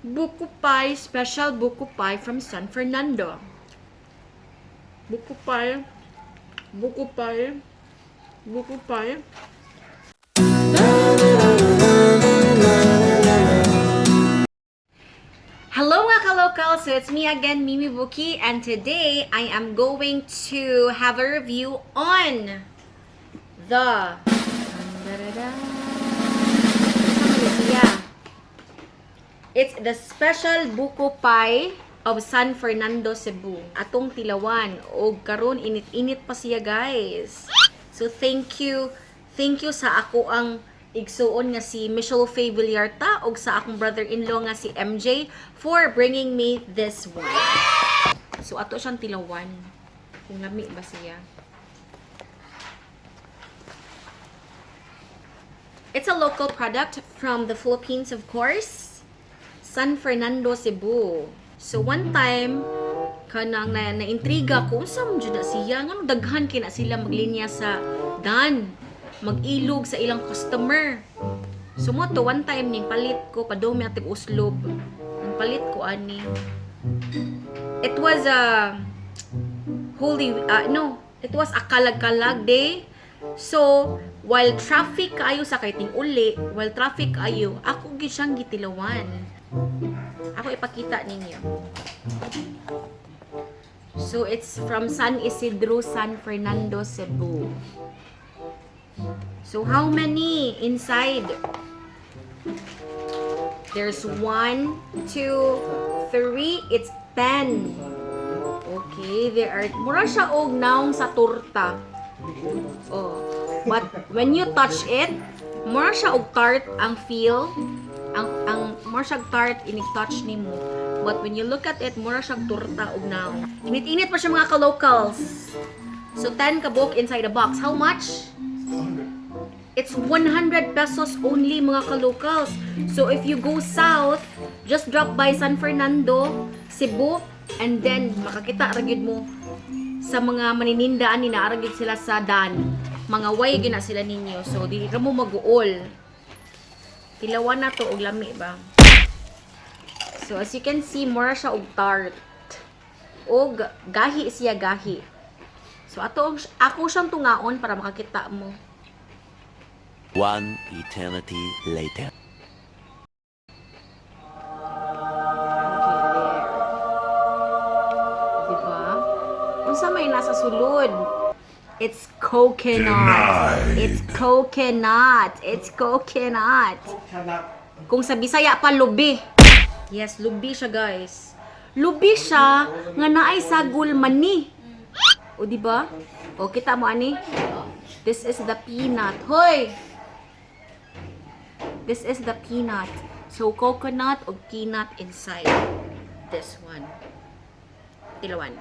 Buko pie, special buko pie from San Fernando. Buko pie, buko pie, buko pie. Hello mga kalokal! So it's me again, Mimi Buki, and today I am going to have a review on the It's the special buko pie of San Fernando, Cebu. Atong tilawan og karon init-init pa siya, guys. So thank you. Thank you sa ako ang igsuon nga si Michelle Faye Villarta og sa akong brother-in-law nga si MJ for bringing me this one. So ato siyang tilawan. Kung lami ba siya. It's a local product from the Philippines, of course. San Fernando, Cebu. So one time, kanang na naintriga ko unsa man jud na siya, ngano daghan kay na sila maglinya sa dan, mag-ilog sa ilang customer. So mo to one time ning palit ko padumi atig uslob. Ning palit ko ani. It was a holy no, it was a kalag-kalag day. So, while traffic kaayo sa kay uli, while traffic kaayo, ako gyud siyang gitilawan. Ako ipakita ninyo. So, it's from San Isidro, San Fernando, Cebu. So, how many inside? There's 1, 2, 3. It's 10. Okay, there are... Mura siya og naong sa torta. Oh. But when you touch it, mura siya og tart ang feel. Ang mura siya og tart inig touch nimo. But when you look at it, mura siya og torta og naong. Init-init pa siya, mga ka-locals. So 10 ka buok inside the box. How much? It's 100 pesos only, mga ka-locals. So if you go south, just drop by San Fernando, Cebu, and then makakita ra gyud mo sa mga manininda ani, naa ra gyud sila sa dan. Mga way gyud na sila ninyo. So dili ra mo maguol. Tilawan na to og lami ba. So as you can see, mura siya og tart. Og gahi siya, gahi. So ato ako siyang tungaon para makakita mo. One eternity later. Okay, there. Diba? Unsa may nasa sulod? It's coconut. It's coconut. It's coconut. Kung sa Bisaya pa, lubi. Yes, lubi siya, guys. Lubi siya nga naay sagol mani. O, di ba? O, kita mo ani? This is the peanut. Hoy! This is the peanut. So, coconut o peanut inside this one. Tilawan.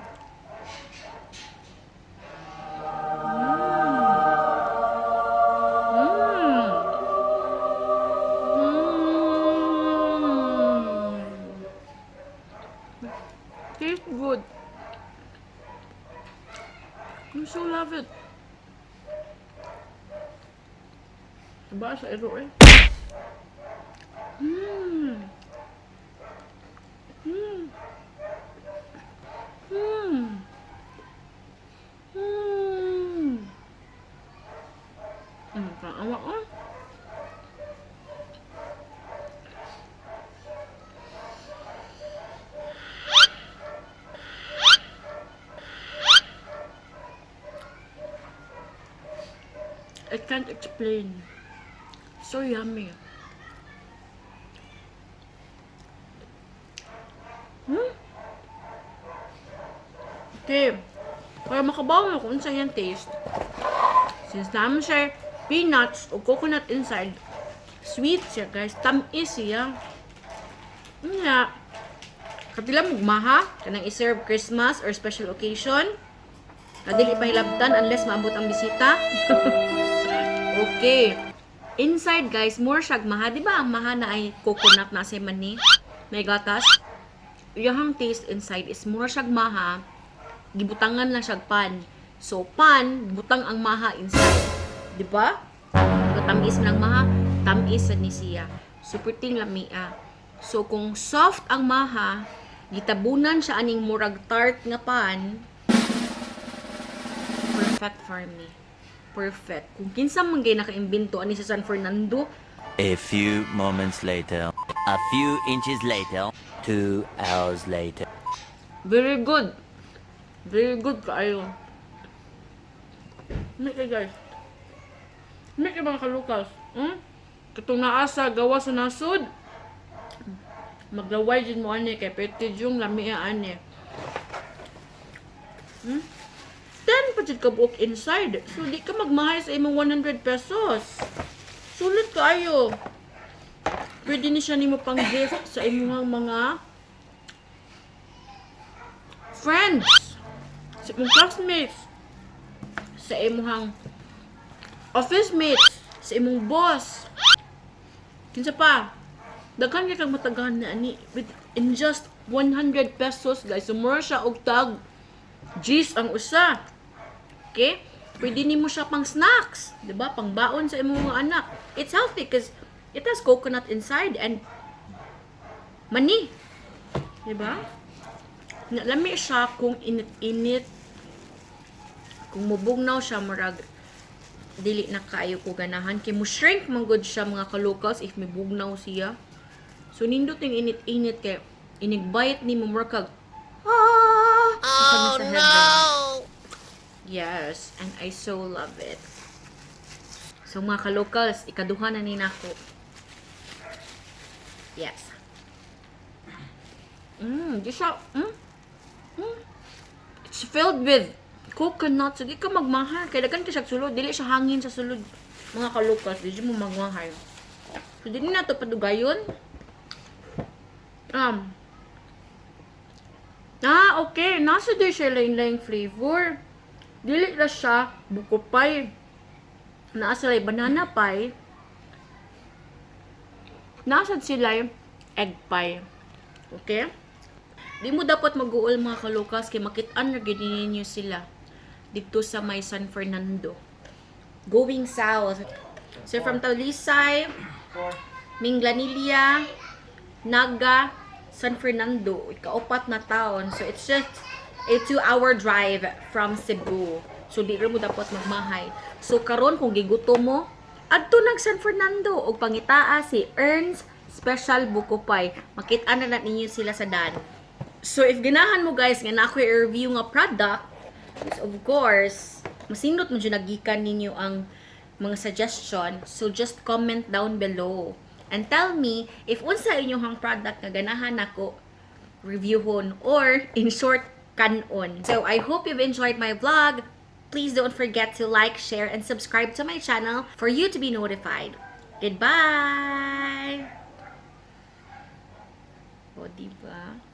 Tastes good. You so love it. Diba sa iro eh? Kaawa ko. I can't explain. So yummy. Okay. Para makabaw mo kung unsa iyang taste. Since naman siya peanuts o coconut inside, sweet siya, guys. Tamis siya. Nga. Kapila mugmaha, kanang i-serve Christmas or special occasion. Kadili pa hilabtan unless maabot ang bisita. Okay. Inside, guys, more siyag maha. Di ba ang maha na ay coconut na sa mani? May gatas. Iyahang taste inside is more siyag maha. Gibutangan lang siyag pan. So, pan, butang ang maha inside. Di ba? Tamis man ang maha, tamis sad ni siya. Super ting lamia. So kung soft ang maha, gitabunan siya aning murag tart nga pan. Perfect for me. Perfect. Kung kinsa man gay naka-imbento ani sa San Fernando, A few moments later. A few inches later. 2 hours later. Very good. Very good kaayo. Lami kay, guys. Lami kay, mga ka-locals. Katong naa sa gawas sa nasod. Maglaway din mo ani kay pwede yung lami ani. 10 pa jud ka buok inside. So di ka magmahay sa imong 100 pesos. Sulit kaayo. Pwede ni siya nimo pang gift sa imong mga friends, sa imong classmates, sa imong office mates, sa imong boss. Kinsa pa? Daghan kay kag matagahan na ani with in just 100 pesos, guys. So mura siya og tag G's ang usa. Okay? Pwede nimo siya pang snacks, 'di ba? Pang baon sa imong mga anak. It's healthy because it has coconut inside and mani. 'Di ba? Lami siya kung init-init. Kung mubugnaw siya, murag dili na kaayo ko ganahan kay mo shrink man gud siya, mga ka-locals, if mibugnaw siya. So nindot yung init-init kay inig-bite ni mo, murag kag ah, oh no. Yes, and I so love it. So mga ka-locals, ikaduha na ni nako. Yes. Di siya, It's filled with coconut. So, di ka magmahal. Kaya daghan ka siya sulod. Dili siya hangin sa sulod. Mga ka-locals, di mo magmahal. So, di na to padugayon. Ah, okay. Nasa di siya lain-lain flavor. Dili na siya buko pie. Naa sila banana pie. Nasa sila egg pie. Okay? Di mo dapat mag-uol, mga ka-locals, kay makit-an ra gyud ninyo sila dito sa may San Fernando. Going south. So from Talisay, Minglanilla, Naga, San Fernando, ikaupat na town. So it's just a 2-hour drive from Cebu. So di ra mo dapat magmahay. So karon kung gigutom mo, adto nag San Fernando og pangitaa si Ern's Special Buko Pie. Makita na na ninyo sila sa dan. So if ganahan mo, guys, nga na ako i-review nga product, is of course, masindot mo dyan nagikan ninyo ang mga suggestion. So just comment down below and tell me if unsa inyong product nga ganahan nako reviewhon or in short, kanon. So I hope you've enjoyed my vlog. Please don't forget to like, share, and subscribe to my channel for you to be notified. Goodbye! O, diba?